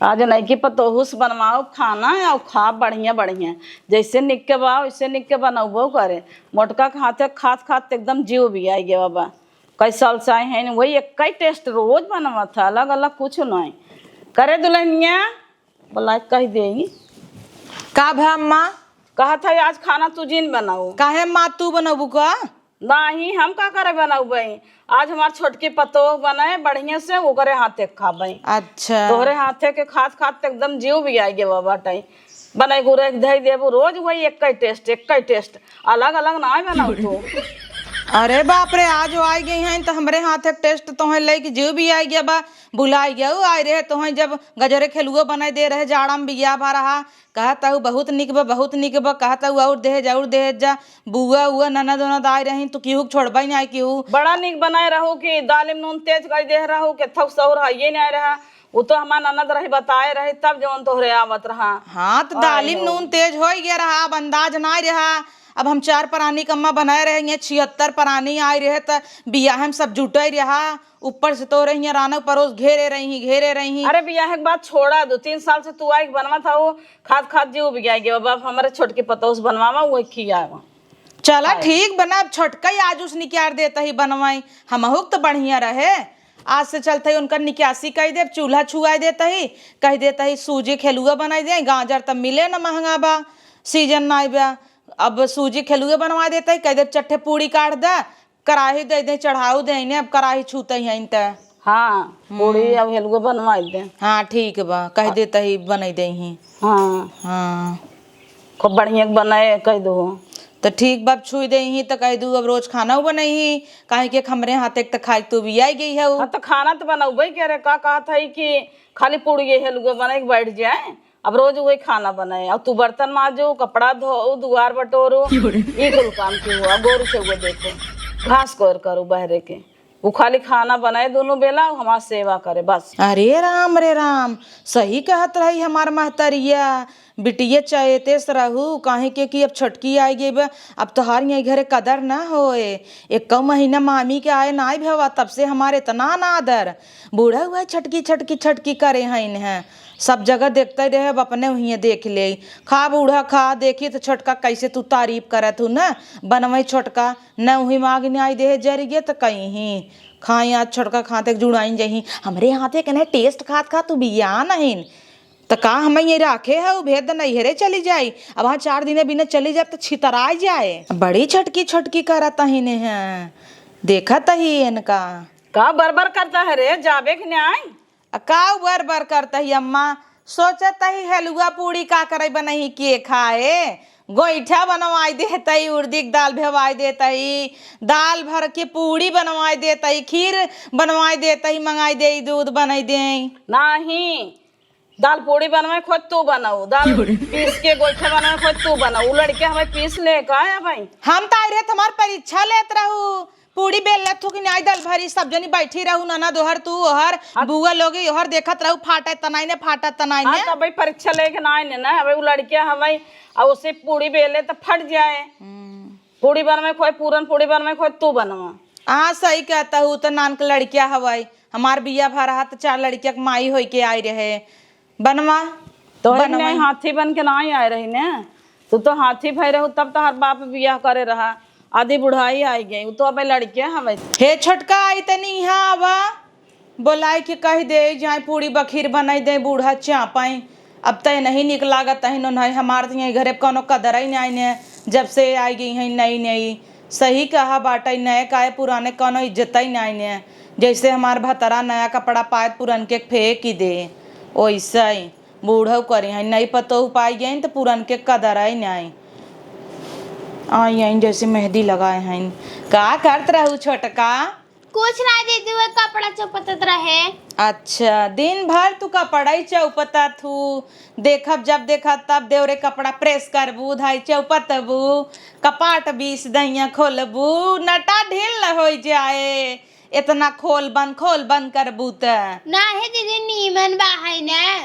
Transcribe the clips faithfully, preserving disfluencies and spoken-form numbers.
आज नइकी पतोहू से बनवाओ खाना अउ खा बढ़िया बढ़िया, जैसे निक के बा वैसे निक के बनउबो करे। मोटका के हाथे खात खात एकदम जीव भी आई गया बा। कई साल से आए हैं वही एक ही टेस्ट रोज बनवा था, अलग अलग कुछ नहीं करे। दुल्हनिया बोला कह देगी। का भा अम्मा? कहा था आज खाना तू जिन बनाऊ। काहे अम्मा, तू बनबू का? नाही, हम का करे बनउबई? आज हमार छोटकी पतोह बने बढ़िया से, ओकरे हाथे के खाबई। अच्छा। तोहरे हाथे के खात खात त एकदम जीव भी आई गवा बाटई। बनाई गुरे के धई देबू, रोज वही एक ही टेस्ट, एक ही टेस्ट, अलग अलग ना बनाऊ तू। अरे बाप रे, आज वो आई गई हैं त हमरे हाथे के टेस्ट तोहे लेके जीव भी आई गया बा। भुलाई गया, उ आई रहे तोहे जब गजरे खेलुओ बनाई दे रहे, जाड़ा में बिया भा रहा, कहत हऊ बहुत निक बा, बहुत निक बा, कहत हऊ और देहे जा, और देहे जा। बुआ उआ ननद उनद आए रही तो केहू के छोड़बे नहीं केहू। बड़ा निक बनाए रहू कि दालिम नून तेज कर दे रहू, के थक सहूर हइये नहीं रहा। उ तो हमार ननद रही बताए रही तब जौन तोहरे आवत रहा। हाँ, तो आए दालिम हो। नून तेज हो गया रहा, अब अंदाज नहीं रहा। अब हम चार प्राणी कम्मा बनाए रहे, छिहत्तर प्राणी आए रहे, त बियाह में सब जुटे रहा। ऊपर से तोरे हियाँ रानक परोस घेरे रही, घेरे रही। अरे बियाह के बात छोड़ा, दो तीन साल से तू आइक बनवा था, वो खात खात जीव उबिया गया। अब हमारे छोटकी पतोह से बनवावा, वो खियावा। चला खाए। ठीक बना, अब छोटका ही आज उस निकाल देता ही बनवाई, हमहू के तो बढ़िया रहे। आज से चलते ही उनकर निकासी कह देब, चूल्हा छुआ देता ही, कह देता ही सूजी खेलुआ बनाई दे, गाजर तब मिले न महंगा बा, सीजन नाई बा। अब सूजी खेलुआ बनवा देता ही, कह देब चट्टे पूड़ी काट दे, कराही दे दे, चढ़ाऊ दे ने, अब कराही छूते ही हैं त। हाँ, हम्म। पूड़ी अब हेलुआ बनवाई दे। हाँ, ठीक बा, कह आ- देता ही बनाई दे ही। हाँ। हाँ। खूब बढ़िया के बनाए कह दो। त ठीक बा, अब छुई दे ही त कह दू अब रोज खाना बनाई ही, काहे कि हमरे हाथ एक त खाए तू भी आई गई है। हाँ, त खाना त बनउबे करे, का कहत है कि खाली पूड़ी ये हेलुआ बनाए के बैठ जाए। अब रोज वही खाना बनाए, अब तू बर्तन माजो, कपड़ा धो, दुआर बटोरो, क्यों रे? ई कुल काम के हुआ, गोरू से हुआ देखो, घास कोर करो बहरे के, वो खाली खाना बनाए दोनों बेला, हमार सेवा करे बस। अरे राम रे राम, सही कहत रही हमार महतरिया, बिटिया चैते से रहू, काहे के कि अब छोटकी आई गई बा, अब तोहार यहाँ घरे कदर ना होए। एक महीना मामी के आए ना भवा, तब से हमारे इतना नादर, बूढ़ा हुआ छटकी छटकी छटकी करे हैं इन्हें। सब जगह देखते रहे, अब अपने उहिए देख ले। खा बूढ़ा खा, देखी त छोटका कैसे तू तारीफ करत हूँ न, बनवई छोटका, न उही माग न्याय देहे जरिगे त कहीं। खाई आज छोटका खाते जुड़ाइन जही, हमरे हाथे के नहीं टेस्ट खात खात तू बिया नहीं। त का हम ये राखे है, उ भेद नैहरे चली जाई। अब वहाँ चार दिन बिना चली जाए त छितराई जाए। बड़ी छटकी छटकी करत ही ने हैं, देखत ही इनका। का बरबर करता है रे, जाबे के न्याय? आ का बर बर करत ही अम्मा? सोचत ही हलुआ पूड़ी का करे बनही के खाए। गोइठा बनवाई देतई, उड़दी के दाल भेवाई देतई, दाल भर के पूड़ी बनवाई देतई, खीर बनवाई देतई, मंगाई देई, दूध बनाई देई। नाही, दाल पूड़ी बनवाए खोज तू बनाऊ, दाल क्यों रे? पीस के गोइठा बनवाए खोज तू बनाऊ। उ लड़के हमें पीस ले का है भाई? हम त आई रहे त हमार परीक्षा लेत रहू। पूड़ी बेल लेत हूँ कि नाई, दाल भरी सब जनी बैठी रहू, ननद ओहर, तू ओहर, हाँ। बुआ लोग ओहर देखत रहू, फाटत त नाई ने, फाटत त नाई हाँ, ने। तो भाई परीक्षा लेके ना आए ने ना, अबे उ लड़किया हवे, और उसे पूड़ी बेले तो फट जाए। हम्म। पूड़ी बनवे खोए, पूरन पूड़ी बनवे खोए, तू बनवा। हाँ, सही कहता हूँ, तो नान के लड़किया हवे, हमार बिया भा रहा तो चार लड़किया के माई होई के आई रहे। बनवा, तोहरे बनवा। नहीं हाथी बन के ना ही आए रही ने, तू तो हाथी भय रहू तब तोहर बाप बियाह करे रहा, आधी बुढ़ाई आई गई, उ तो अबे लड़के हवे। हे छोटका, आई तनी यहाँ आवा, बोलाई के कह दे जाए पूड़ी बखीर बनाई दे, बूढ़ा चापाई। अब तय नहीं निक लागत तही नहीं, हमार तो यही घरे कौनो कदर ही नहीं ने, जब से आई गई है नई नई। सही कहा बाटई, नए काहे पुराने कौनो इज्जतई नाई ने। जैसे हमार भतरा नया कपड़ा पाए त पुरनके फेंक ही दे, ओइसई बूढ़ऊ करी हैं, नई पतोह पाई गई त पुरनके कदरई नाई। आई आई जैसे मेहंदी लगाए हैं। का करत रहू छोटका? कुछ ना दीदी, वो कपड़ा चौपतत रहे। अच्छा, दिन भर तू कपड़ा ही चौपतत हू। देखब जब देखब तब देवरे कपड़ा प्रेस करबू, धाई चौपतबू, कपाट बीस दहिया खोलबू, नटा ढील न होइ जाए। इतना खोल बंद, खोल बंद करबू त। नाही दीदी, नीमन बा है ना,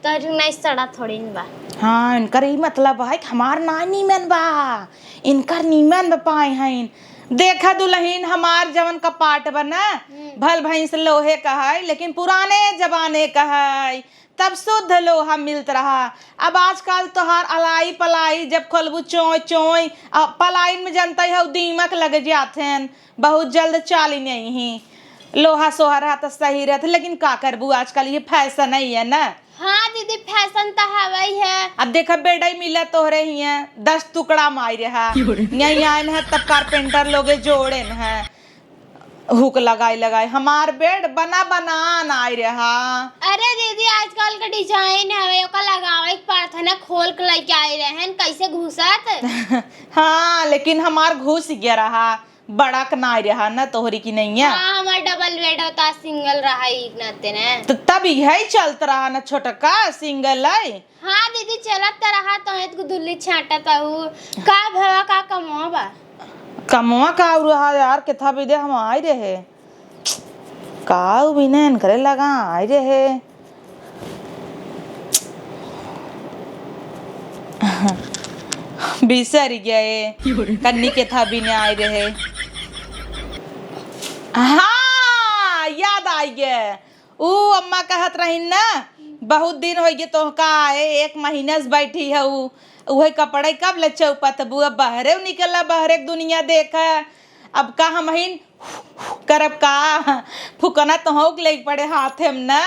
तो नहीं सड़ा थोड़ी न बा। हाँ, इनकर ई मतलब है कि हमार ना नीमन बा, इनकर नीमन बा पाए हैं। देखा दुल्हन, हमार जवन कपाट बा ना, हम्म। भल भैंस लोहे का है, लेकिन पुराने जमाने का है। तब शुद्ध लोहा मिलत रहा। अब आजकल तोहार अलाई पलाई जब खोलबू चोंय चोंय, आ पलाइन में जनतै हौ दीमक लग जात हैं, बहुत जल्द चाली नहीं ही। लोहा सोहा रहा त सही रहत, लेकिन का करबू, आजकल ये फैशन ही है ना। हाँ दीदी, फैशन त हवै है। अब देखा बेडई मिला तोहरे हियाँ दस टुकड़ा माई रहा, यहीं आयन है तब कारपेंटर लोगे जोड़ेन है। हुक लगाई लगाई हमार बेड बना बना नाई रहा। अरे दीदी, आजकल के डिजाइन हवे, ओका लगावे के पड़त है ना, खोल के लेके आए रहन, कैसे घुसत? हाँ, लेकिन हमार घुस गया रहा, बड़ा के नाई रहा ना तोहरी की नहीं है। हाँ, हमार डबल बेड होता, सिंगल रहा, ई नाते ना। तो तब यही चलत रहा ना छोटका, सिंगल है। हाँ दीदी, चलत त रहा, तो एक दुल्ली छाटत हूँ। का भवा, का कमवा बा? कमवा का रहा यार, केथा बिदे हम आई रहे। का उ बिने इनकरे लगा आई रहे। बिसर गए, कन्नी केथा बिने आई रहे। हाँ, याद आई गए। ऊ अम्मा कहत रहिन ना, बहुत दिन होइ गए तोहका आए, एक महीना से बैठी है ऊ, उहे कपड़े कब ले चौपत बू, अब बहरे निकला, बहरे के दुनिया देखा। अब का हमहिन करब का, फुकना तोहक ले पड़े हाथे में ना।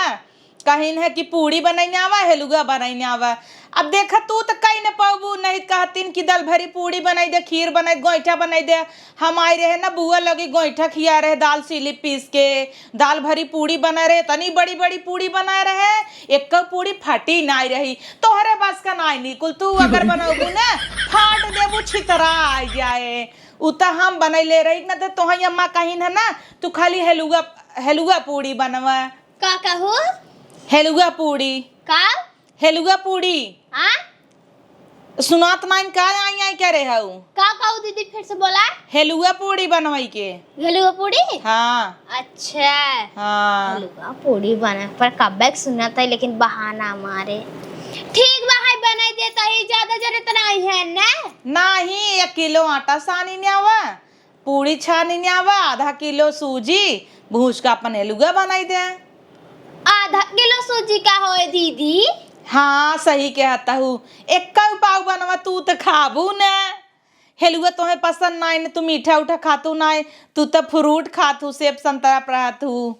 कहिन है कि पूड़ी बनैने आवा, हेलुआ बनैने आवा। अब देखा तू त कई न पाबू, नहीं त कहतीन कि दाल भरी पूड़ी बनाई दे, खीर बनाई दे, गोइठा बनाई दे। हम आई रहे ना बुआ लगी गोइठा खिया रहे दाल चीनी पीस के, दाल भरी पूड़ी बना रहे, इतनी बड़ी बड़ी पूड़ी बना रहे, एक पूड़ी फटी नाई रही। तोहरे बस का नाई निकुल, तू अगर बनौबू ना फाट देबू, छितरा आ जाए। उ त हम बनैले रही ना, त तोहई अम्मा कहिन है ना, तू खाली हेलुआ, हेलुआ पूड़ी बनवा। का कहू? हेलुआ पूड़ी। का? हेलुआ पूड़ी। हाँ? सुनात नाइन का आई आई करे हऊ? का कहू दीदी, फिर से बोला। हेलुआ पूड़ी बनवाई के। हेलुआ पूड़ी? हाँ। अच्छा। हाँ। हेलुआ पूड़ी बना पर कब्बे के सुनत है, लेकिन बहाना मारे। ठीक बा, है बनाई देता ही, ज्यादा जरूरत नहीं है ना? नहीं, एक किलो आटा सानी ने आवा, पूड़ी छानी ने आवा, आधा किलो सूजी भूज के अपन हेलुआ बनाई दे। आधा किलो सूजी का होए दीदी? हाँ, सही कहत हू। एक्का पाव बनवा, तू त खाबू न। हेलुआ तोहे पसंद नाई न, तू मीठा उठा खातू नाई, तू त फ्रूट खात हू, सेब संतरा रहत हू।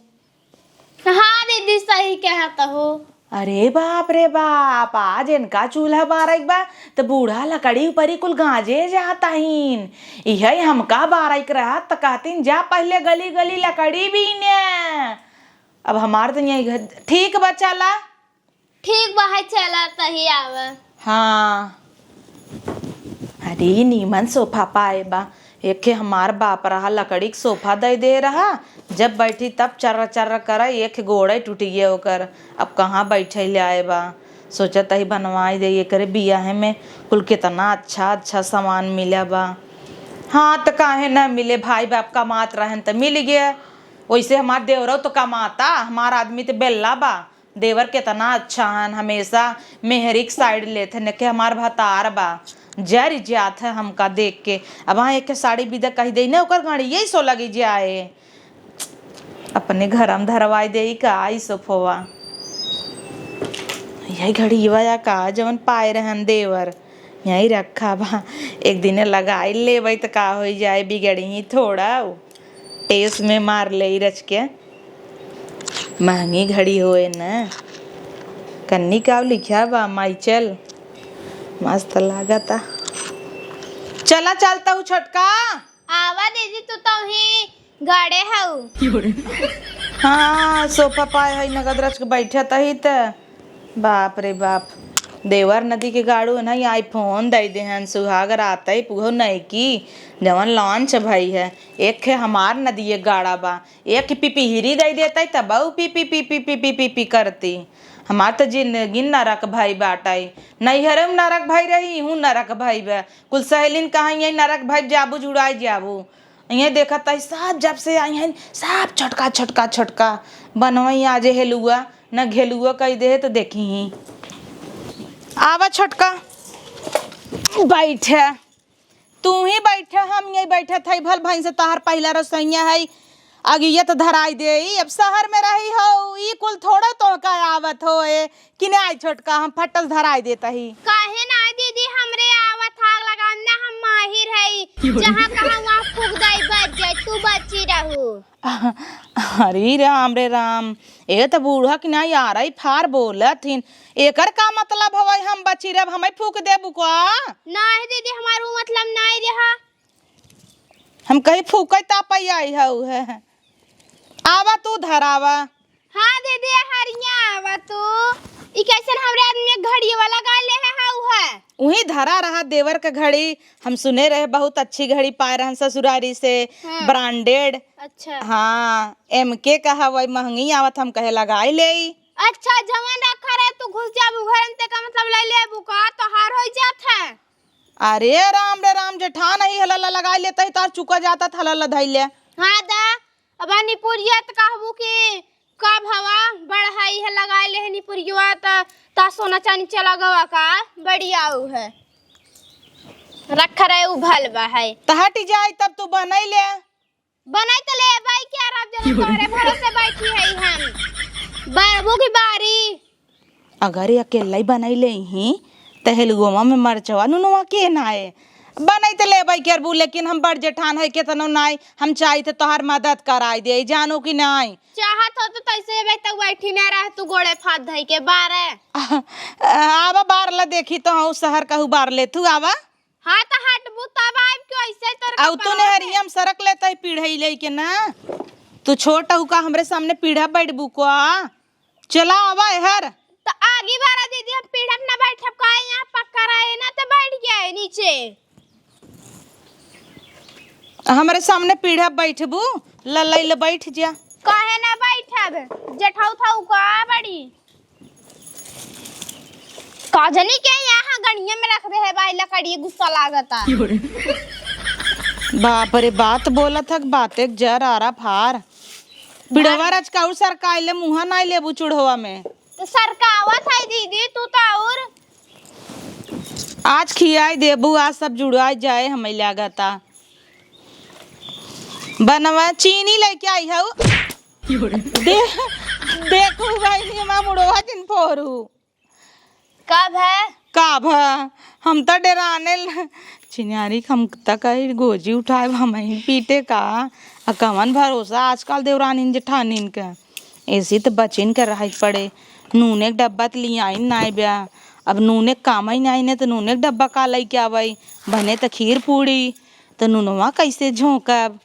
हाँ दीदी, सही कहत हो। अरे बाप रे बाप, आज इनका चूल्हा बारैक बा, त बूढ़ा लकड़ी ऊपरी कुल गांजे जात हीन। इहै हमका बारैक रहत त कहतीन, "जा पहिले गली गली लकड़ी बीने।" अब हमार त यही घर, ठीक बा, चला। ठीक बा, है चला तही आवा। हाँ। अरे नीमन सोफा पाए बा। एके हमार बाप रहा लकड़ी के सोफा दे दे रहा, जब बैठी तब चर्र चर्र करे, एक गोड़े टूट गया ओकर। अब कहाँ बैठे ले आए बा, सोचत ही बनवाई दे। एकरे बियाहे में कुल कितना अच्छा अच्छा सामान मिला बा। हाँ त काहे ना मिले, भाई बाप कमात रहन त मिल गया। वैसे हमार देवरौ तो कमाता, हमार आदमी त बेल्ला बा। देवर केतना अच्छा हन, हमेशा मेहरी के साइड लेत हन, के हमार भतार बा, जरि जात है हमका देख के। अब हाँ एक साड़ी बिदा कही दे ना, ओकर गाड़ी यही सो लगी जाए। अपने घर में धरवाई दे का आई सोफवा। यही घड़ी या का जवन पाए रहन देवर, यही रखा बा। एक दिने लगाई लेबै त का होई जाए, बिगड़ी ही थोड़ा। टेस में मार ले रच के। महंगी घड़ी होए न। कन्नी का लिखा बा, माइचल। मस्त लागता। चला चलता हूँ छोटका। आवा दीदी, तू तो ही गाड़े हऊ। हाँ, सोफा पाए है नगद रच के बैठत ही त। बाप रे बाप, देवर नदी के गाड़ू है ना, ये iPhone दे दे हन, सुहाग रात है, पुहो नैकी, जवन launch भई है। एक है हमार नदी एक गाड़ा बा, एक पिपिहिरी दे देता है, तब ऊ पी पी पी पी पी पी पी पी करती। हमार तो जिंदगी नरक भई बाटे, नैहरे में नरक भई रही, इहूँ नरक भई बा। कुल सहेलिन कहाँ यही नरक भई जाबू, जुड़ाई जाबू। ये देखत है, सब जब से आई हैं, सब छोटका, छोटका, छोटका। बनवई आज हेलुआ, न घेलुआ कई दे, तो देखी ही। आवा छोटका, बैठे। तू ही बैठे, हम यही बैठे थे, भल भैंस तोहार पहिला रसोइया है। अगिया त धराई देई, अब शहर में रही हो, ई कुल थोड़े तोहका आवत होए कि नाई छोटका, हम फटस धराई देत ही। काहे नाई दीदी, हमरे आवत आग लगावे में हम माहिर हई, जहाँ कहाँ वहाँ फूक दई, बच जाई, तू बची रहू। अरे राम रे राम, ए त बूढ़ा कि नाई आरई फार बोलत हिन, एकर का मतलब हवई हम बची रहब, हमई फूक देबू का? नाई दीदी, हमार ऊ मतलब नाई रहा। हम कहीं फूकई तापई आई हऊ है। आवा तू धरावा। हाँ दीदी, हरिया आवा तू। ई कैसन हमरे आदमी के घड़िया वाला गाय ले है हऊ है? उही धरा रहा देवर के घड़ी, हम सुने रहे बहुत अच्छी घड़ी पाए रहन ससुरारी से, हाँ। Branded। अच्छा। हाँ, एम के कहा वही महंगी आवत, हम कहे लगाई लेई। अच्छा, जवन रखा रहे तू घुस जाबू घर में, तेका मतलब ले लेबू का, तोहार हो जात है। अरे राम रे राम, जेठान ही हलला लगाई लेता ही, तार चुका जाता था हलला धई ले। हाँ दा, अब निपुरिया त कहबू कि का भवा, बड़ है, इहे लगाए ले है निपुरिया, त ता सोना चानी चला गवा का, बढ़िया ऊ है, रख रहे उ भल बा है। त हट जाई तब तू बनई ले। बनई त ले बाई के, अब जब तोहरे भरोसे बैठी है हम, बाबू की बारी। अगर ये अकेले ही बनई लेही, त हेलुआ में मरचवा नुनवा के नाए? बनई त लेबई करबू, लेकिन हम बड़ जेठान है, केतनो नाई, हम चाही त तोहार मदद कराई दे, जानू कि नाई? चाहत हो त तैसे बे त बैठी ना रह, तू गोड़े फात धई के बारे। आवा बार ला देखी तो हूँ, शहर कहू बार ले तू आवा। हाँ, त हटबू तब आइब, क्यों ऐसे तोर अउ तू कपड़ा नेहरिया में सरक लेता ही पीढ़ई लेके ना। तू छोट हऊ का, हमरे सामने पीढ़ा बैठबू का? चला आवा एहर। त आगी बारा दीदी, हम पीढ़ा में ना बैठब का, यहाँ पक्का रहे ना, त बैठ गया है नीचे। हमरे सामने पीढ़ा बैठबू, ललैल बैठ जा। काहे ना बैठब? जेठाऊ थाऊ का बड़ी? काजनी के यहाँ गड़िया में रख दे है भाई लकड़ी, गुस्सा लागता। बाप रे, बात बोलत हक, बाते के जर आरा फार। पिढ़वा रच का उ सरकाइले मुँहा नाई लेबू चूढ़वा में। तो सरकावत है दीदी, तू तो और। आज खियाई देबू, आज सब जुड़ाई जाए, हमें लागता। बनवा चीनी लेके आई हऊ। दे, देखू भाई, निमा मुड़वा जिन फोरू। का भा? का भा? हम त डेराने ल-, चिन्यारी, हम त कही गोजी उठाए, हमही पीटे का? आ कवन भरोसा आजकल देवरानिन जेठानिन के? ऐसी त बचिन के रहे के पड़े। नूने के डब्बा त लियाइन नाई ब्या। अब नूने के कामई नाई ने त नूने के डब्बा का लइके आवई? बने त खीर पूड़ी, त नुनवा कैसे झोंकब?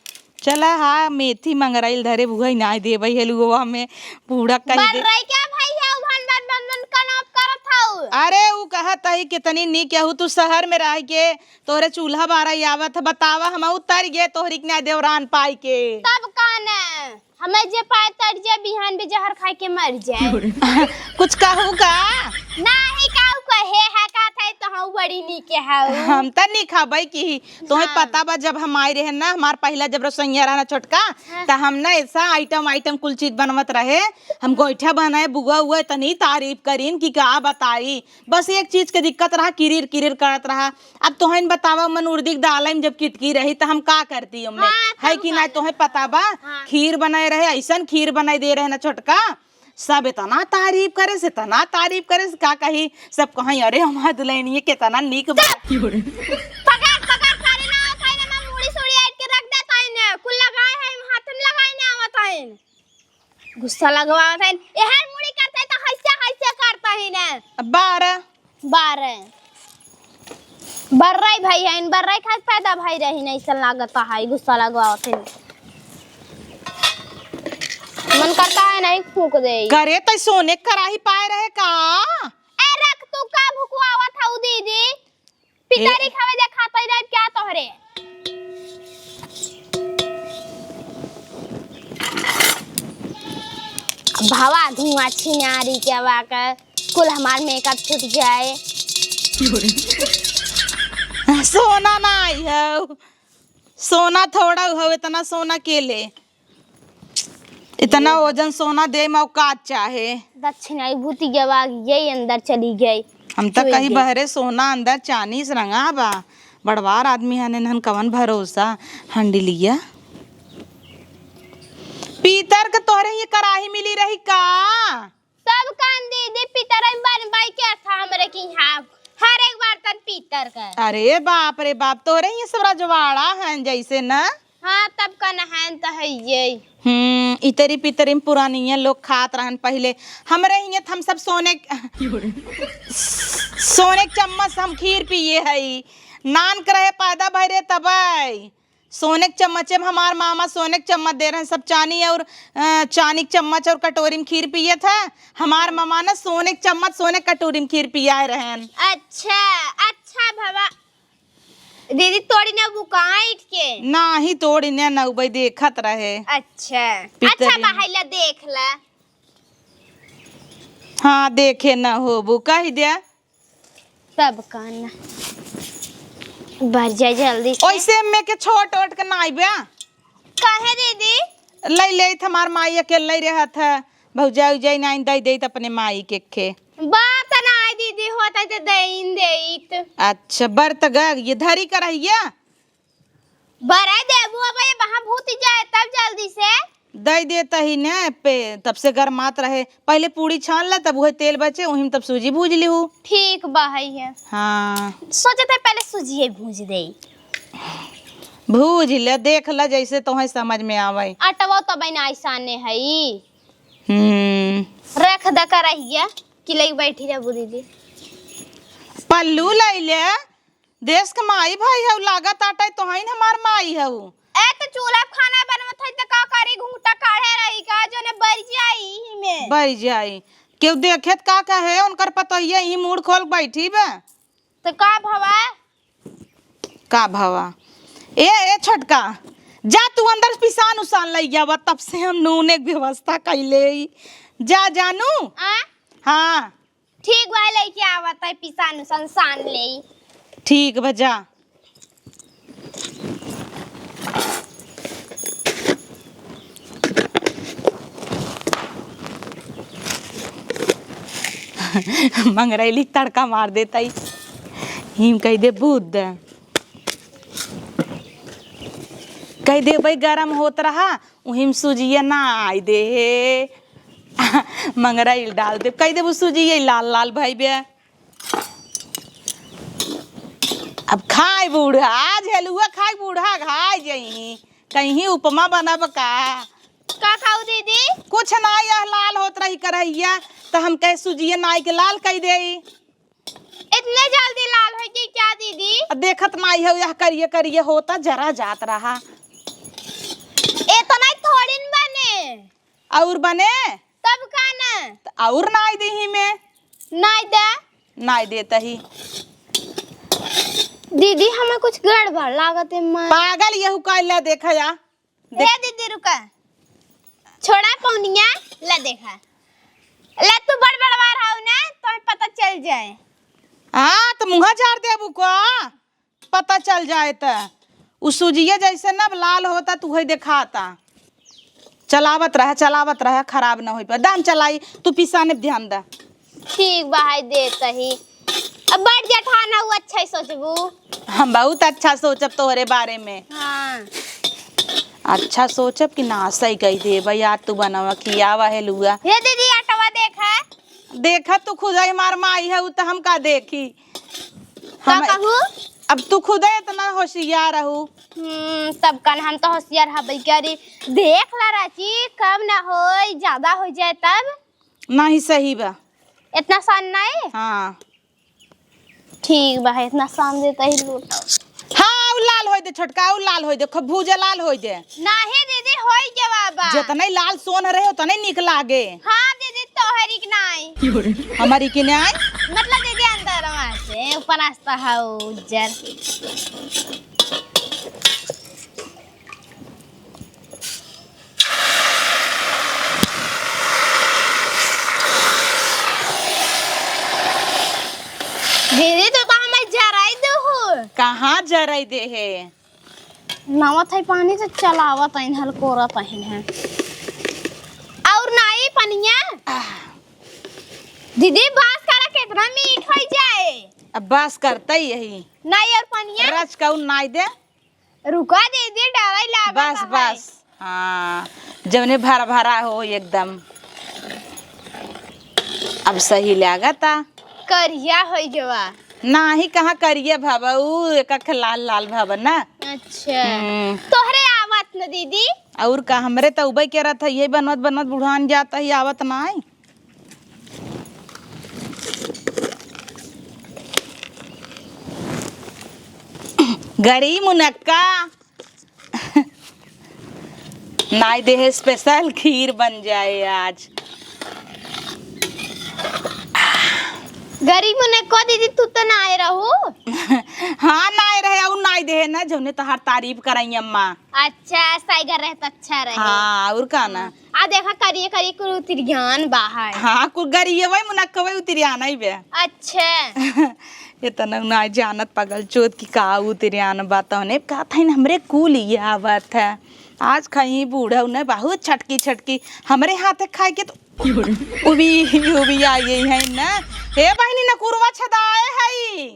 चला हा, मेथी मंगराइल धरे बुहई नाई देबई हेलुआ में, पूरा कही दे। बर्रई क्या भाई है, भन भन भन भन कनौप करत हऊ। अरे, ऊ कहत हई, कितनी नीक हऊ तू शहर में रह के, तोरे चूल्हा बारा आवत ह, बतावा, हम उतर गए तोहरी के ना देवरान पाई के। तब का ना, हमें जे पाए तर जे, बिहान भी जहर खाए के मर जाए। कुछ कहू का? नाही, काऊ कहे है, का था तो हम बड़ी नीक है। हम त नी खाबई की, तोहे हाँ। पता बा, जब हम आई रहे ना, हमार पहिला जब रसोइया रहा ना छोटका, हाँ। त हम ना ऐसा आइटम, आइटम कुल चीज बनवत रहे। हम गोइठा बनाए, बुआ उआ इतनी तारीफ करीन कि का बताई। बस एक चीज के दिक्कत रहा, किरिर, किरिर करत रहा। अब तोहन बतावा, मन उर्दी के दाल में जब किटकी रही, त हम का करती ओमे? हाँ, है तब कि ना, का तोहे पता बा? हाँ। खीर बनाए रहे, ऐसन खीर बनाए दे रहे ना छोटका, सब इतना तारीफ करे से, इतना तारीफ करे से, का कही, सब कहीं, "अरे, हमार दुल्हनिया कितना नीक बा।" पकड़, पकड़, करे ना, खाई ना, मैं मूड़ी सूड़ी ऐट के रख देता ही ने, कुल लगाए है, हाथ में लगाए ना आवत है। गुस्सा लगवावत है, एहर मूड़ी करते तो हैसे, हैसे करता ही ने। बारह। बारह। बर्रई भाई है, इन बर्रई खाए पैदा भाई रही नहीं, ऐसा लागत है, गुस्सा लगवावत है। मन करता है नहीं फूक दे। करे त सोने के कराही पाए रहे का? ए, रख, तू का भुकवावत हऊ दीदी? पितरी ए- खावे दे, खाता ही रहे क्या तोहरे? भवा धुआं छिनारी के आवा के कुल हमार मेकअप छूट जाए। सोना नाई हऊ, सोना थोड़ा हऊ, इतना सोना के ले? इतना ये ओजन सोना दे में औकात चाहे। दक्षिणा भूति गवा यही अंदर चली गई। हम त चुई कही गई। बहरे सोना अंदर चानी से रंगा बा। बड़वार आदमी हन, इन्हन कवन भरोसा। हंडिलिया। पीतर के तोहरे हियाँ कराही मिली रही का? तब कान दीदी, पीतर बनवाई के था हमरे के यहाँ, हर एक बर्तन पीतर के। अरे बाप रे बाप, तोहरे हियाँ सब रजवाड़ा हैं जैसे ना। हाँ, तब का नहान त है ये। हम्म, इतरी पितरी में पुरानिया लोग खात रहन पहिले। हमरे हियाँ त हम सब सोने, सोने के चम्मच से हम खीर पिए हई। नान के रहे पैदा भय रहे तबई। सोने के चम्मचे में हमार मामा सोने के चम्मच दे रहन, सब चानी और, अ, चानी के चम्मच और कटोरी में खीर पिए था। हमार मामा ना सोने के चम्मच, सोने के कटोरी में खीर पियाए रहन। अच्छा, अच्छा भवा। दीदी, तोड़ी न बुकाइट के। नाही, तोड़ी न नउबई, देखत रहे। अच्छा। पितरी अच्छा, में। बहैला देख ला। हाँ, देखे न होबू, कहि द्या। तब कान। बढ़ जाए जल्दी से। ओइसे में के छोट ओट के नाई बे। काहे दीदी? लइ लेइत, हमार माई अकेले रहत है, भौजाई उजाई नाई दइ देइत अपने माई के खे। बात नाई दीदी, होत है त दइन देइत। अच्छा, बरत ग, ये धरी करहिया। बराई देबू, अब ये वहाँ भूत जाए तब जल्दी से। दइ देत ही ने पे, तब से गरमात रहे। पहिले पूड़ी छान ला, तब उहे तेल बचे, उही में तब सूजी भूज लिहू। ठीक बा, है है। हाँ। सोचत है पहिले सूजिए भूज देई। भूज ले, देख ला जैसे तोहे समझ में आवै। अटवा तो बना ऐसाने हई। हम्म। रख द करहिया कि लइके बैठी रहबू दीदी। पल्लू लइ ले, देश के माई भाई हऊ, लागत आटे तोहइन हमार माई हऊ। ए, त चूल्हा पे खाना बनवत हई त का करी, घूंघटा काढ़े रही का, जोने बरि जाई ही में। बरि जाई। केहू देखे त का कहे, उनकर पतोहिया ही मूड़ खोल बैठी बा। त का भवा? का भवा? ए, ए छोटका, जा तू अंदर से पिसान उसान लइ आवा, तब से हम नूने के व्यवस्था कइले ही। जा जानू। आ? हाँ। ठीक बा, लइके आवत है, पिसान उसान सान लेई। ठीक बा, जा। मंगरैली तड़का मार देतई। हिम कहि दे, "भूत दे।" कहि दे, "भाई, गरम होत रहा।" उहिम सूजिया नाइ दे हे। मंगरैल डाल दे, कहि देबू सूजिया लाल लाल भइबे। अब खाइ बूढ़ा, आज हलुआ खाइ बूढ़ा, खाइ जइहीं, कहीं उपमा बनब का? का खाऊ दीदी? कुछ ना, यह लाल होत रही करहिया, त हम कहे सूजिया नाइ के लाल कइ देई। इतने जल्दी लाल होइ गई क्या दीदी? आ, देखत नाई हउ, यह करिया करिया होता, जरा जात रहा। इतना थोड़ी न बने। और बने? तब का ना? त और नाई देही में। नाई दे। नाई देता ही। दीदी, हमें कुछ गड़बड़ लागत है माँ। पागल, यहू का ला देखा या। ए देख। दीदी रुका, छोड़ा पौनिया, ला देखा, ला तू बड़ बड़वार हऊ ना, तो पता चल जाए। हाँ, तो मुँह झाड़ देबू का, पता चल जाए त। उ सूजिया जैसे न लाल होता, तू है देखाता। चलावत रह, चलावत रह, खराब न होई पर। दाम चलाई, तू पिसाने पे ध्यान दा। ठीक बा, हाय देत ही। अब बड़ जेठान हऊ, अच्छा ही सोचबू। हम बहुत अच्छा सोचब तोहरे बारे में। हाँ। अच्छा सोचब कि नासई कइ देबा यार, तू बनवा खियावा है लुआ। हे दीदी, आटवा देखा। देखा तू खुद ही हमार माई है, उ त हम का देखी। का हम कहू? अब तू खुदे इतना होशियार रहू। हम्म, तब कन हम तो होशियार हबई करी। देख ला राची, कम ना होई, ज्यादा हो जाए तब। नहीं, सही बा। इतना सान नहीं? हाँ। ठीक बा, इतना सान देता ही लोटा। हाँ, उ लाल होई दे छोटका, उ लाल होई दे, खूब भूजा लाल होई दे। नाही दीदी, होई के बाबा। जितने लाल सोन रहे, उतने निक लागे। हाँ दीदी, तोहरी के नाई। हमारी के नाई? मतलब दीदी, अंदर वहाँ से, ऊपर रास्ता है उज्जर। दीदी, तू तो हमें जराई दे हो। कहाँ जराई दे है? नवत है पानी तो चलावत आइन हल, कोरत आइन है। और नाई पनिया? आह। दीदी, बास करा कितना मीठ हो जाए। अब बास करता ही यही। नाई और पनिया? रच का उन नाई दे। रुका दीदी, डराई लागत बस, है। बस। हाँ, जौने भरा भरा हो एकदम। अब सही लागता। करिया होइ गवा। नाही, कहाँ करिया भवा, ऊ एक आखे लाल लाल भवा ना। अच्छा। हम्म। तोहरे आवत न दीदी? और का, हमरे त उबे के रहत है, यही बनवत बनवत बुढ़ान जात है, आवत नाही। गरी मुनक्का। नाई देहे special खीर बन जाए आज। गरी मुनक्का दीदी, तू तो ना आए रहू। हाँ, ना आए रहे, और नाई देहे ना, जौने तोहार तारीफ कराई अम्मा। अच्छा, साइगर रहे तो अच्छा रहे। हाँ, और का ना। आ देखा, करिए करिए कुल उतरियान बाहर। हाँ, कुल गरिए वही मुनक्का वही उतरियान आई बे। अच्छा। ये तो ना, ना जानत पागल चोद की का उतरियान बा, तौने का था हमरे कुल ये आवत है। आज खाई बूढ़ा उन्हें बहुत छटकी छटकी, हमरे हाथे खाए के तो उबी उबी आ गई है ना। हे बहिनी, नकुरवा छदाए है।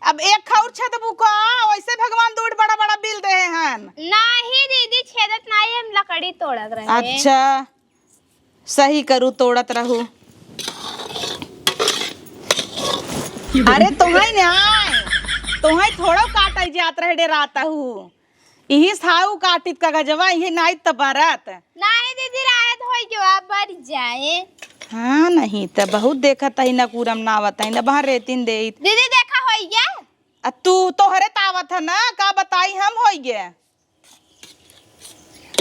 अब एक खाउर छेदबू का? वैसे भगवान दूठ बड़ा बड़ा बिल देहे हन। नाही दीदी, छेदत नाही, हम लकड़ी तोड़त रहे। अच्छा, सही करू, तोड़त रहू। अरे तोहई ने आए, तोहई थोड़ा काटा जात रहे, डेरात हूँ। इही साउ काटित कागजवा, इही नाई त बरत। नाही दीदी, राहत होई के बा, बर जाए। हाँ, नहीं त बहुत देखत ही ना, कुरम ना आवत ही ना, बाहर रेतिन देइत। दीदी, देखा होई गया? आ तू, तोहरे त आवत है ना, का बताई हम होई गए।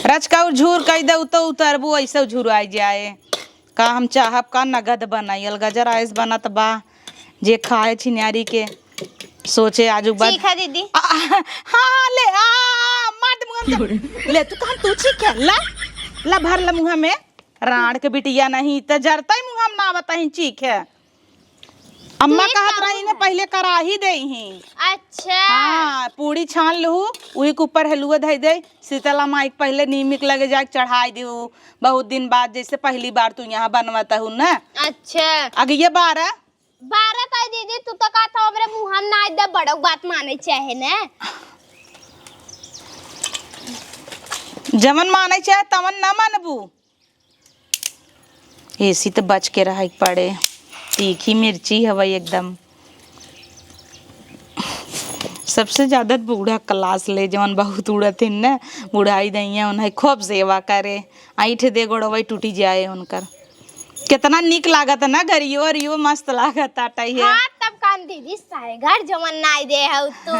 रचका उ झूर कई दे, उ तो उतरबू, ऐसे झुराई जाए। का हम चाहब का नगद बनाई, अलगजर आइस बनत बा, जे खाए छिनारी के सोचे आजू बाद। चीखा दीदी। आ, आ, हाँ, हाँ, ले, आ, आ, मार दे मुंह में। ले, तू कहाँ तू चीखे? ला, ला, भर ला मुंह में। राड़ के बिटिया नहीं, त जरता ही मुंह में ना आवता ही चीखे। अम्मा तू ही कहत खाऊ रही ने है। पहले कराही दे ही। अच्छा। हाँ, पूड़ी छान लहू, उही के ऊपर हलुआ धई दे, शीतला माई के पहले नीमिक लगे जाके चढ़ाई देहू। बहुत दिन बाद, जैसे पहली बार तू यहाँ बनवत हू ना। अच्छा। अगे ये बार बारह ताई दीदी, तू तो कहत हो हमरे मुँह में ना दे, बड़क बात माने चाहे ने। जवन माने चाहे तवन ना मानबू। एसी तो बच के रहे के पड़े। तीखी मिर्ची हवई एकदम। सबसे ज्यादा बूढ़ा क्लास ले, जवन बहुत उड़त हिन न, बुढ़ाई दइया उन्हें खूब सेवा करे। ऐंठ दे गोड़वई टूटी जाए उनकर। केतना निक लागत है ना, गरियो अरियो मस्त लागत आटा ये। हाँ, तब कान दीदी साइगर जवन नाई दे हउ तू।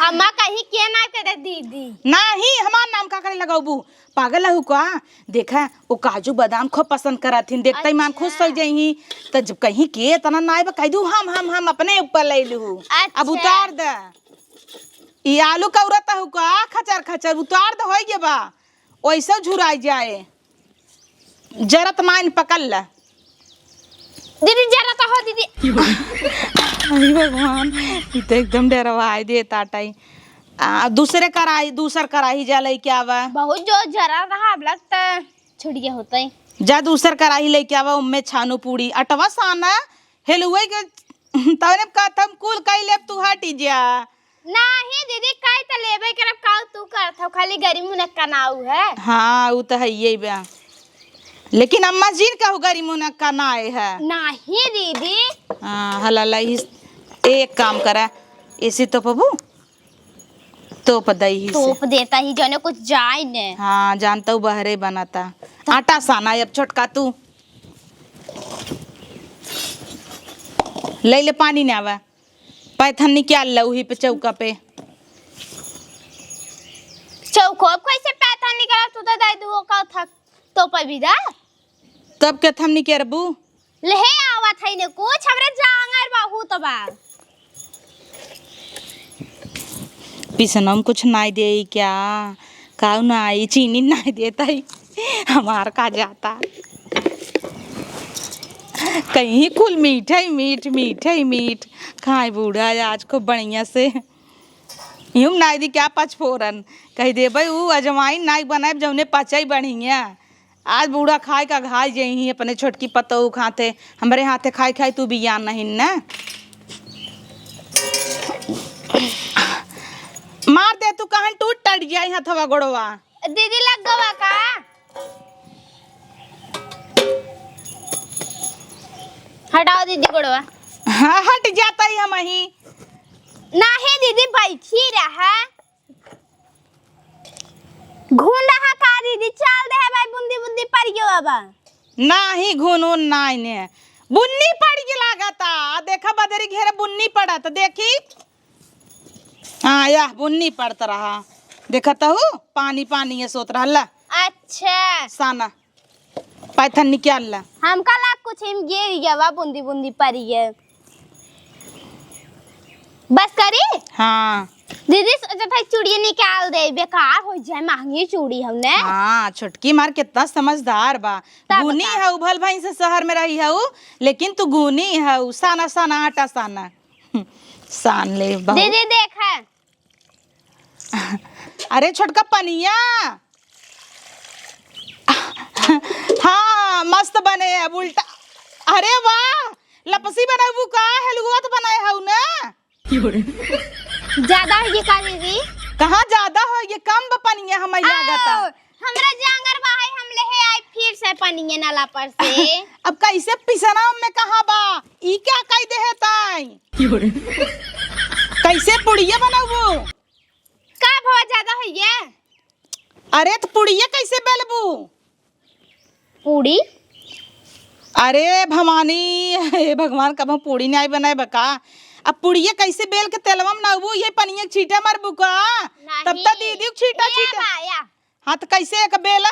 अम्मा कहीं के नाई करे दीदी। नाही, हमार नाम का करे लगाउबू? पागल हउ का? देखा, वो काजू बादाम खूब पसंद करत हिन, देखते ही मान खुश हो अच्छा। जइही। त जब कहीं के एतना नाई बा, कह दू हम, हम, हम अपने ऊपर ले लू। अच्छा। अब उतार द। ई आलू कौरत हउ का? खचर खचर उतार द, होई गे बा। ओइसे झुराई जाए। जरत माइन पकड़ ला। दीदी, जरत हो, दीदी। अरे भगवान, ई तो एकदम डरवाई देत आटइ। आ, दूसरे कराही, दूसर कराही जा लइके आवा। बहुत जोर जरा रहा, अब लगता छुट गया होता है। जा दूसर कराही लइके आवा, उम्मे छानू पूड़ी, अटवा साना, हेलुए के तवने का थम कुल कई लेब, तू हटी जा। नाही दीदी, काई त लेबे करब, काऊ तू करत हउ, खाली गरी मुनक्का नाऊ है। हाँ, उ त हइये बा। लेकिन अम्मा जी न कहू गरी मुनक्का नाई है। नाही दीदी। हाँ, हला लही, एक काम करा, एसी तोपबू, तोप दही से। तोप देता ही, जने कुछ जाए ने। हाँ, जानता हूँ, बहरे बनाता। आटा साना अब छोटका तू। ले ले पानी ने आवा। पैथन निकाल ले उही पे चौका पे। चौको अब कैसे पैथन निकाला? तू तो दाई दुओ का था तो पबी दा। तब के थम निकेरबू? ले आवत है ने कुछ, हमरे जांगर बहुत बा। पिसनम कुछ नाई देई क्या? काऊ नाई, चीनी नाई देता ही। हमार का जाता। कहीं कुल मीठे ही मीठ, मीठे ही मीठ। खाए बूढ़ा आज खूब बढ़िया से। यूं नाई दी क्या पचफोरन? कही देबे ऊ अजवाइन नाई बनाए जौने पचई बढ़िया। आज बूढ़ा खाए का घाई जइहीं अपने छोटकी पतोहू खाते, हमरे हाथे खाई खाई तू बियान नहीं न। मार दे तू कहन टूट टट जाई हथवा गोड़वा। दीदी लग गवा का? हटाओ दीदी गोड़वा। हाँ, हट जाता ही हम ही। नाही दीदी, बैठी रहा। घून रहा का दीदी? चाल दे है भाई, बुंदी बुंदी पड़ गयो अब। नाही, घून ऊन नाही ने। बुन्नी पड़ के लागता। देखा बदरी घेरे बुन्नी पड़त, देखी। हाँ, या बुन्नी पड़त रहा। देखत हूँ, पानी पानी ये सोत रहला। अच्छा। साना। पैथन निकाल ला। हमका लाग कुछ हम गिर गया बा, बूंदी बूंदी पड़ी है। बस करी? हाँ। दीदी, सोचत है चूड़िया निकाल दे, बेकार हो जाए, महंगी चूड़ी हमने। हाँ, छोटकी मार कितना समझदार बा। तब गुनी का? है, उभल भैंस शहर में रही है, लेकिन तू गुनी है, साना साना आटा साना। सान ले बहू। दीदी देख है। अरे छोटका पनिया। हाँ, मस्त बने अब उल्टा। अरे वाह, लपसी बनैबू का? हलुआ तो बनाए हऊ ना। ज्यादा हो गई का दीदी? कहाँ ज्यादा हो गई, कम बा पनिया हमें लागता। हमरा जांगर बा है, हम लेहे आई फिर से पनिया नाला पर से। अब कैसे पिसना में कहाँ बा? ई क्या कह दे है ताई? कैसे पुड़िया बनाबू? का भाव ज्यादा होइए? अरे तो पुड़िया कैसे बेलबू? पूड़ी? अरे भवानी, हे भगवान, कब हम पूड़ी नहीं बनाए बका? अब पुड़िया कैसे बेल के तेलवा में नहबू, ये पनिया के छींटा मारबू का? नहीं। तब तो दीदी के छींटा, ए छींटा। बा, या। हाँ, तो कैसे एक बेला?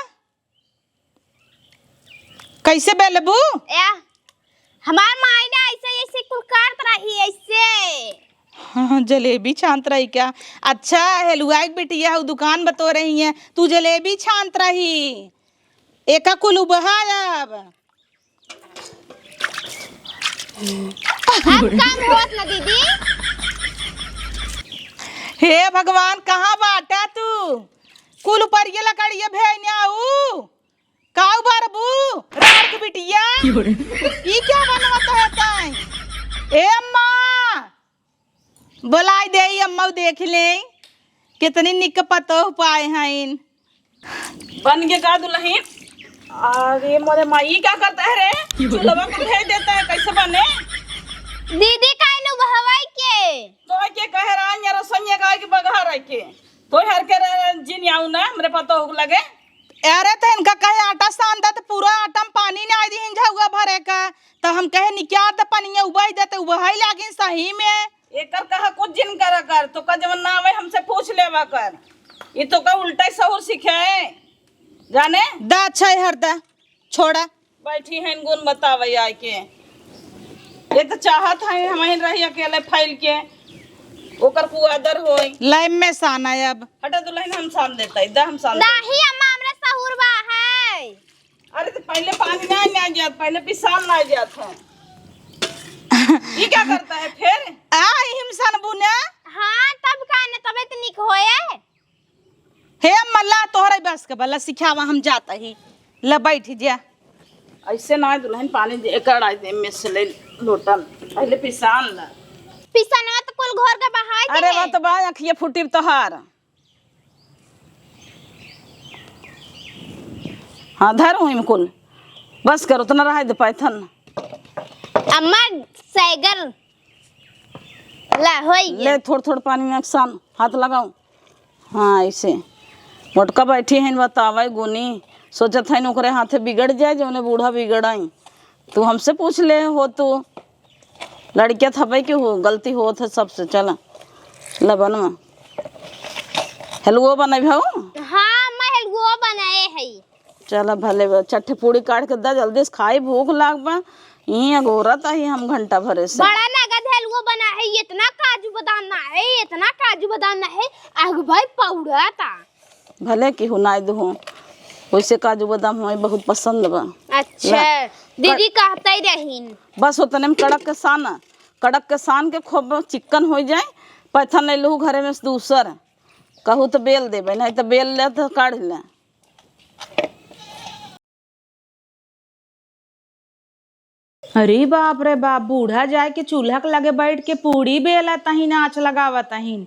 कैसे बेलबू? या, हमार माई ना ऐसे, ऐसे कुल करत रही, ऐसे। हाँ, हाँ, जलेबी छानत रही क्या? अच्छा, हेलुआ के बिटिया हऊ, दुकान बतो रही है, तू जलेबी छानत रही। एका कुल उबहा अब। अब काम होत ना दीदी। हे भगवान, कहाँ बाटा तू? कुल ऊपर ये लकड़िया भेने आऊ। काऊ बरबू, रार के बिटिया। क्यों रे? ई क्या बनवत है ताई? ए अम्मा, बोलाई दे ई अम्मा, देख ले, कितनी निक पतोह पाए हईन। बन के का दुल्हन? अरे मोरे माई, ई क्या करता है रे? क्यों रे? चूल्हा को भेज देता है, कैसे बने? दीदी काहे नु बहवाई के? तो के कहे रहा यार, सैया का के बगहा रह के। तो हर के रह, जिन आऊ ना, हमरे पतोह लगे। अरे, त इनका कहे आटा सान दे, त पूरा आटा में पानी नाई दिहिन झउआ भरे का। त हम कहे, "निकाल दे पनिया, उबह दे," त उबहइ लागिन सही में। एकर कहा कुछ जिन करा कर, तोका जवन ना आवे, हमसे पूछ लेवा कर। ई तोका उल्टा सहूर सिखे, जाने? द, अच्छा, हर द, छोड़ा। बैठी हैं गुन बतावे आए के। ये तो चाहत है हमहिन रही अकेले फैल के, ओकर कुआदर होई। लाइम में सान है अब। हटा दुल्हन, हम सान देता है, दा हम सान देता। नाही अम्मा, हमरा सहूर बा है। अरे तो पहले पानी ना, ना जात, पहले पिसान ना जात है। ये क्या करता है फिर? आ, हिम सान बुना। हाँ, तब का न तबीयत निक होए। हे अम्मा, ला तोहरा बस के बा, ला सिखावा, हम जात ही। ला बैठ जा। ऐसे ना दुल्हन, पानी दे, कढ़ाई दे में से ले लोटा में। पहले पिसान ला। पिसनवा तो कुल घर के बहाई अरे दे। बा तो बा, अखिया फूटी तोहार। हाँ, धर हुई में कुल। बस कर, उतना रहा दे पाए थन। अम्मा, सैगल। ला, होई गया। ले, थोड़ थोड़ पानी में सान, हाथ लगाओ। हाँ, ऐसे। मोटका बैठी हैं, बतावे गुनी। सोचत हैं, ओकरे हाथे बिगड़ जाए, जौने बूढ़ा बिगड़ाई। तू हमसे पूछ ले हो तू। लड़किया थपे के हो, गलती होत है सबसे। चला, लबन में। हलवो बनाई भाऊ? हाँ, मैं हलवो बनाए है। चला भले बा, चट्टे पूड़ी काट के दा, जल्दी से खाई, भूख लाग बा। ई अगोरत ही हम घंटा भरे से। बड़ा नगद हलवा बना है, इतना काजू बादाम ना है, इतना काजू बादाम ना है, आग भाई पाउडर था। भले कि हुनाई दो, वैसे काजू बादाम हमें बहुत पसंद बा। अच्छा, ला, दीदी कहते ही रहीन। बस उतने में कड़क के सान, कड़क के सान के खूब चिक्कन हो जाए, पैथन ले लू घरे में से दूसर, कहू तो बेल देबे, नहीं तो बेल ले तो काढ़ ले। अरे बाप रे बाप, बूढ़ा जाए के चूल्हा के लगे बैठ के पूड़ी बेलत हईन, आँच लगावत हईन।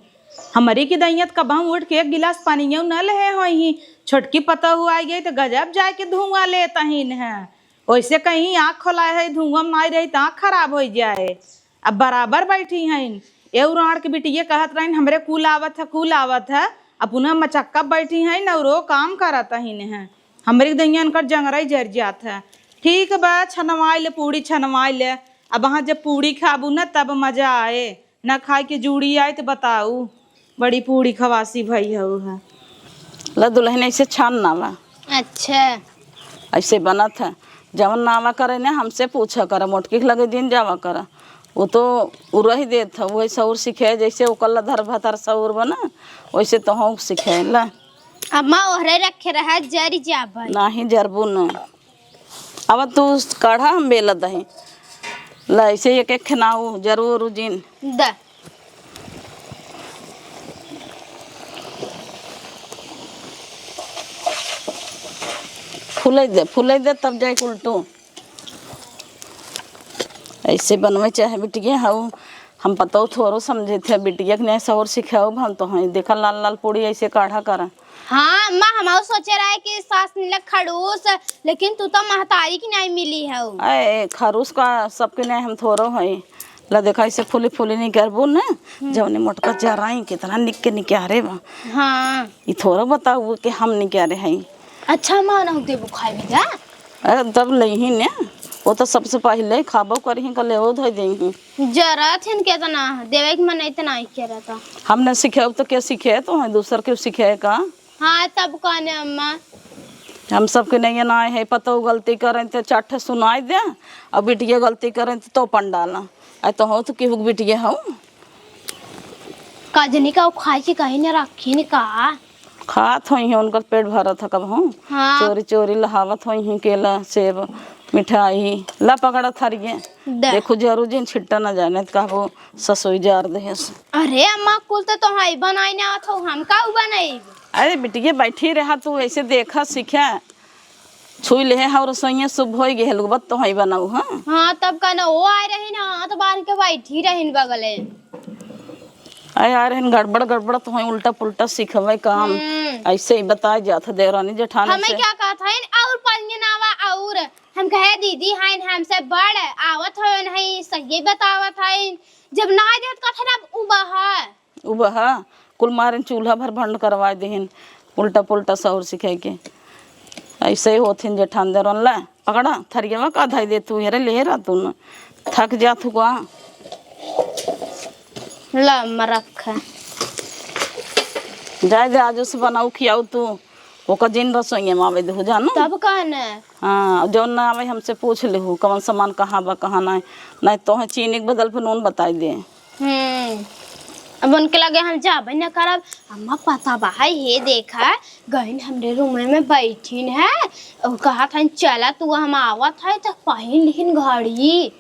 हमरी की दैयत कबहूँ उठ के एक गिलास पानियो न लेहे होइहीं, छोटकी पतोहू आइ गई त गजब जाए के धुआं लेत हइन है। ओइसे कहीं आँख खोलाए है, धुआं में नाई रही त आँख खराब होइ जाए। अब बराबर बैठी हइन। ए उराँड़ के बिटिये कहत रहिन, "हमरे कुल आवत है, कुल आवत है।" अब पुनः मचक्का बैठी हइन अउर ओ काम करत हइन है। हमरी दहिया इनकर जंगरई जर जात है। ठीक बा, छनवाइ ले, पूड़ी छनवाइ ले। अब अहाँ जब पूड़ी खाबू न, तब मजा आए। ना खाए के जूड़ी आए त बताऊ, बड़ी पूड़ी खवासी भई हऊ है। ल दुलहिन, ऐसे छान ना बा। अच्छा। ऐसे बनत है। जवन ना आवा करे ना, हमसे पूछा कर, मोटकी के लगे जिन जावा कर। वो तो उ रही देत है, वही सौर सीखे, जैसे ओकर लधर भतर सौर बना, वैसे तोहूँ सीखे ला। अम्मा, ओहरे रखे रहा, जरी जाबे। नाही, जरबू न। अब तू काढ़ा, हम बेलत हई। ल, ऐसे एक एक खेनाऊ जरूर उजिन। द। फूले दे, फूले दे, तब जाए उल्टू। ऐसे बनवे चाहे बिटिया, हऊ हम पतोह थोरो समझे थे, बिटिया के नहीं सौर सिखाऊ, हम तो हैं। देखा लाल लाल पूड़ी ऐसे काढ़ा करा। हाँ, अम्मा, हमहू सोचे रहे कि सास मिलक खड़ूस, लेकिन तू तो महतारी की नाई मिली हऊ। अरे, खड़ूस का सबके नाई हम थोरो हई। ला देखा, इसे फूली फूली निकरबू न, हम्म। जौने मोटका जराई, कितना निक के निकारे बा। हाँ। ई थोरो बताऊ कि हम निकारे हई। अच्छा, अम्मा, ना देबू खाए भी जा। अरे, तब लेही ने, वो तो सबसे पहिले खाबो करिही, का लेवो धोई देही। जरा थिन केतना, देवे के मन इतना ही के रहता। हम न सिखाऊ तो के सिखे, तो हैं दूसर के सिखे का? हाँ, तब कहने अम्मा। हम सबके नहीं ना है, पतोह गलती करें तो चार ठे सुनाई दे, और बिटिया गलती करें तो, तो पंडाला। आ तो हो तो केहू के बिटिया हो। कजनी का खाए के कहीं न रखी न का? खात होई हैं, उनकर पेट भरत है कब हो। हाँ। चोरी चोरी लहावत होई हैं केला, सेब, मिठाई। ला पकड़ा थरिये। दे। देखो जरू जिन छिट्टा न जाने तो कहबो ससुई जार देहेस। अरे अम्मा, कुल तो तोहई बनाई ना आवत हो, हम का उ बनाई? अरे बिटिया, बैठी रहा तू, ऐसे देखा सीखा, छुई लेहे हऊ रसोइया, शुभ होई गए, लुगबत तोहई बनाऊ, हाँ? हाँ, तब का ना, वो आए रही ना, हाथ बांध के बैठी रहिन बगले। अरे आए रहिन गड़बड़ गड़बड़, तोहई उल्टा पुल्टा सिखवे काम। हम्म। ऐसे ही बताए जात है देवरानी जेठानी हमें से। क्या कहत हइन, और पंजनावा और हम कहे, "दीदी हइन हमसे बड़, आवत हो नहीं, सही बतावत हइन।" जब ना देत कहत हइन, "अब उबा है।" उबा है, कुल मारिन चूल्हा भर भंड करवाए देहिन, उल्टा पुल्टा सौर सिखाई के। ऐसे ही होथिन जेठान देरन। ला, पकड़ा, थरियवा का धई दे तू, हेरे ले रहा तू न, थक जात हुआ। ला, अम्मा रखा। जाए दे, आज उस बनाऊ खियाऊ तू। ओकर जिन रसोइया में आवे देहु, जानू? तब का न? हाँ, जौन ना आवे, हमसे पूछ लेहु, कौन सामान कहाँ बा, कहाँ नाहीं। नाहीं तो है चीनी के बदल पे नून बताई दे। हम्म, अब उनके लगे हम जाबे न करब। अम्मा, पता बा है, हे देखा, गइन हमरे रूम में बैठिन है, और कहत हन, "चला तू, हम आवत है," तो पहिन लिहिन घड़ी।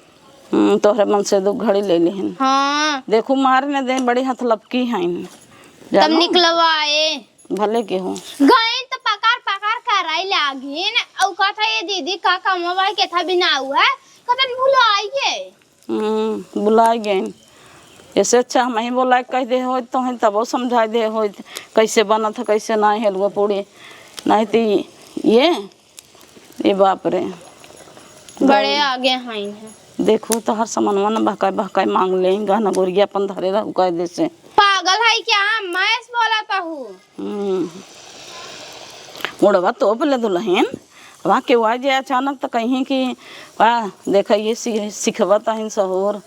हम्म, तोहरे मन से दो घड़ी ले लिहिन। हाँ। देखू, मार न दे, बड़ी हथलपकी हइन। तब जानू? निकलवाए। भले के हो। गइन त पकार पकार कराई लागिन, अउ कहत है, "ये दीदी का काम बा, केथा बिनाऊ है?" कहतन, "भुलाइए।" हम्म, भुलाइ गइन। ऐसे अच्छा हम ही बोलाइ कहि दे होइत, तो हम तबो समझाइ दे होइत, कैसे बनत है, कैसे नाहीं हलुआ पूड़ी। नाहीं तो ये ए बाप रे। बड़े आगे हईन है। देखो, तोहर सामानवा न बहकाए बहकाए मांग लेइ, गहना गुरिया अपन धरे रहू कायदे से। पागल है क्या? मैं ऐसे बोलत हूँ। हम्म। मुड़वा तोप ले दुलहिन। वहाँ केहू आइ जाए अचानक त कहीं कि, "वाह, देखा ये सि-, सिखवत हइन सहूर।"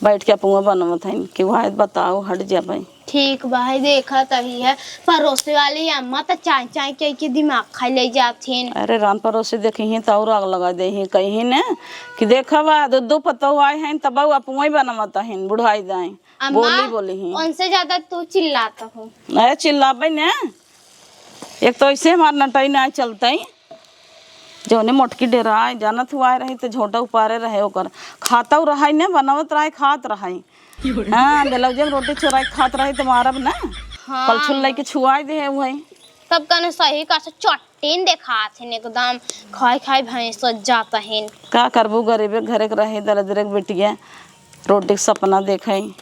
बैठ के अपुआ बनवत हइन कि वाह बताओ, हट जाबे। ठीक बा, है देखत ही है, परोसे वाली अम्मा त चाय चाय के, के दिमाग खाइ ले जाथिन। अरे रान परोसे देखिहीं त और आग लगाइ देहीं, कहिहीं न कि देखा बा, दू दू पतोह आए हइन तब अपुआ बनवत हइन, बुढ़ाई दाई। अम्मा, बोली बोली ही। उनसे ज्यादा तू चिल्लात हो। अरे चिल्लाबे न, एक तो ऐसे हमार नटई नाहीं चलतई। जौने मोटकी डेराए, जानत हुआ रही त झोंटा उपारे रहे ओकर। खातउ रहइ न, बनावत रहइ, खात रहइ। हाँ, ब्लाउज में रोटी चोराइ खात रहइ त मारब न। हाँ। कलछुल लइके छुआइ देहे उहइ। तब कने सही का से चट्टीन देखात हइन एकदम। खाइ खाइ भैंस जात हइन। का करबू, गरीबे घरे के रहे, दरिद्रे के बेटिया। रोटी के सपना देखइ।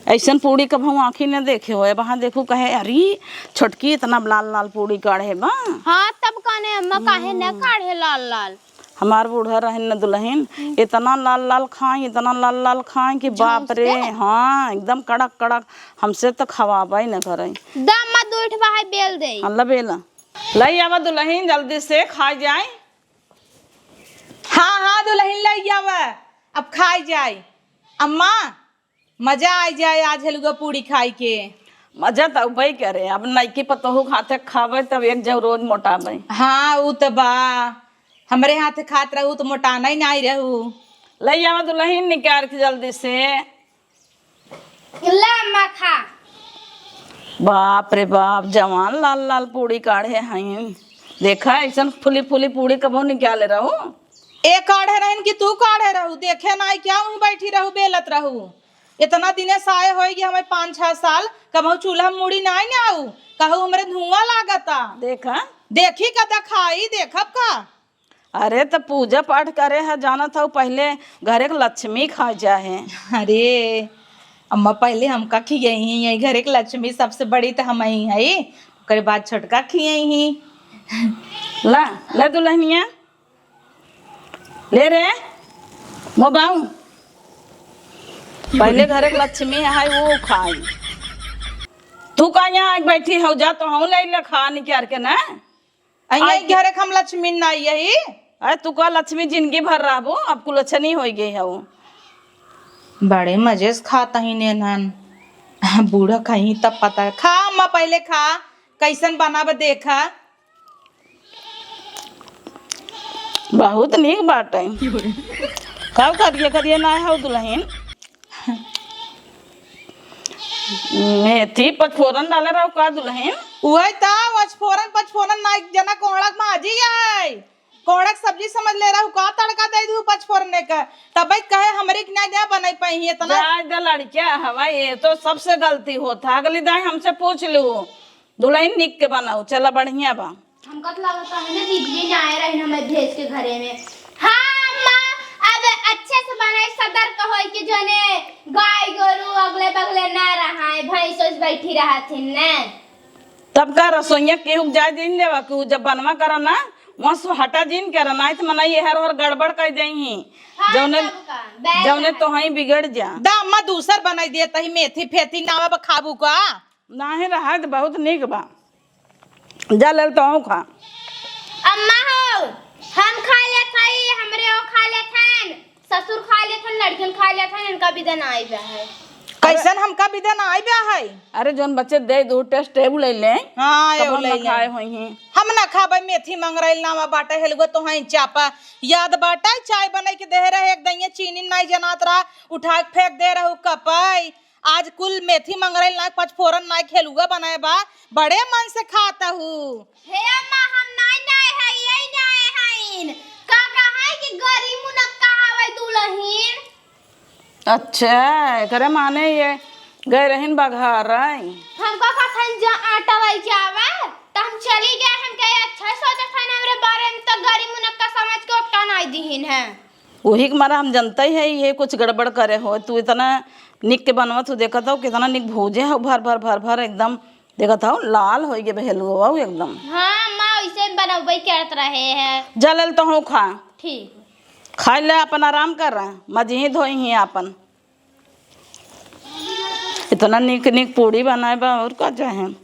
ऐसन पूड़ी कबहूँ आँखी न देखे होए। वहाँ देखू कहे, "अरे छोटकी, इतना लाल लाल पूड़ी काढ़े बा।" हाँ, तब कहने अम्मा काहे न काढ़े लाल लाल। हमार बूढ़ा रहन न दुलहिन, इतना लाल लाल खाई, इतना लाल लाल खाई कि बाप रे, झौंस के? हाँ, एकदम कड़क कड़क। हमसे तो खवाबा ही न करे। द अम्मा, दुइ ठो बा है, बेल दे। हाँ, ला बेला। लई आवा दुलहिन, जल्दी से खाई जाए। हाँ, हाँ, दुलहिन लई आवा, अब खाई जाए। अम्मा, मजा आई जाए आज हलुआ पूड़ी खाई के। मजा त अउबे करे, अब नइकी पतोहू के हाथे खाबे तब एक जौ रोज मोटाबे। हाँ, उ त बा, हमरे हाथे खात रहू त मोटाना ही नाई रहू। लई आवा दुलहिन निकाल के जल्दी से। ला अम्मा खा। बाप रे बाप, जवान लाल लाल पूड़ी काढ़े हईन। देखा, ऐसन फूली फूली पूड़ी कबो निकाले रहू। ए काढ़े रहन कि तू काढ़े रहू? देखे नाई क्या वहीं बैठी रहू, बेलत रहू? इतना दिने से आए होई कि हमें पाँच छह साल, कबहू चूल्हा मुड़ी नाई न आऊ, कहू हमरे धुआं लागता। देखा। देखी का देखाई, देखब का? अरे, त पूजा पाठ करे है, जानत हऊ, पहिले घरे के लक्ष्मी खाए जाए। अरे अम्मा, पहिले हमका खियई ही, यही घरे के लक्ष्मी सबसे बड़ी त हमही हई, ओकरे बाद छोटका खियई ही। ला, ले दुलहिनिया, ले रे, मोबाऊ, पहिले घरे के लक्ष्मी है, वो खाई। तू का यहाँ आके बैठी हऊ, जा तो हऊ ले ले खा निकार के ना। अइया आई के घरे के हम लक्ष्मी नाई यही। अरे तू का लक्ष्मी जिंदगी भर रहबो, अब कुलच्छनी होई गई है वो। बड़े मजे से खाता ही नेनन। बूढ़ा खाई तब पता है। खा अम्मा, पहिले खा, कैसन बनाब देखा। बहुत नीक बाटे। का करिए करिए ना हो दुलहिन? मेथी पचफोरन डाले रहो का दुलहिन? उहे त, पचफोरन, पचफोरन ना, एक जना कोहड़ा के भाजी है, कोहड़ा के सब्जी समझ ले रहू का, तड़का दे दू पचफोरने के, तबे कहे हमरे के ना दे बनाई पाई इतना। जाए दे लड़किया हवा, ये तो सबसे गलती होता। अगली दाई हमसे पूछ लू, दुलहिन निक के बनाऊ, चला बढ़िया बा। हमका तो लागत है ना, दीदी ना आए रही हमें भेज के घरे में। हाँ अम्मा, अब अच्छे से बनाई, सतर्क होई कि जने गाय गोरू अगले बगले ना रहाए, भैंस वैंस बैठी रहथिन ने। तब का रसोइया केहू के जाए दिन देवा, केहू जब बनवा करा ना, वहाँ से हटा जिन करा, नाहीं तो मना ये हर हर गड़बड़ कर देही। हाँ, जौने, तब का, बैल जौने है। तोहई बिगड़ जा। दा अम्मा दूसर बनाई दे, तही मेथी फेथी ना अब खाबू का? नाहीं रहा तो बहुत नीक बा। जा लेल तोहू खा। अम्मा हो, हम खा लेत हई, हमरे हो खा लेत हन, ससुर खा लेत हन, लड़कन खा लेत हन, इनका बिदा ना आई बा है। कैसन हमका बिदा ना आई बा है? अरे जौन बच्चे दे दू, टेस्ट टेबुल ले ले। हाँ, कबो एगो ना ले ले। खाए होई हैं। हम ना खाबे, मेथी मंगरैल नावा बाटे, हेलुआ तो हैं चापा। याद बाटे, चाय बनाई के दे रहे, एक दइया चीनी नाई जनात रहा, उठा के फेंक दे रहू कपाई। आज कुल मेथी मंगरैल ना, पचफोरन ना, हेलुआ बनाए बा, बड़े मन से खात हू। हे अम्मा, हम नाई नाई है, यही नाई हईन। का कहाई कि गरी मुनक्का आवे दुलहिन। अच्छा, एकरे माने ये गए रहिन बघार आई। हमका कथन जा आटा वाई जावे, त हम चली गए, हम कहे अच्छा सोचत हन हमरे बारे में, त गरी मुनक्का समझ के ओटका नाई दिहिन है। वही के मारा हम जनता ही है, ये कुछ गड़बड़ करे हो। तू इतना निक के बनवत हो, देखत हो कितना निक भूजे हो, भर भर भर भर एकदम, देखत हो लाल हो गए बहेलुआ एकदम। हाँ अम्मा, वैसे बनबे करत रहे हैं। जलल तो हो खा। ठीक। खाई ले, अपन आराम कर रहा, मजी ही धोई ही अपन। इतना निक निक पूड़ी बनाए बा, और का चाहे।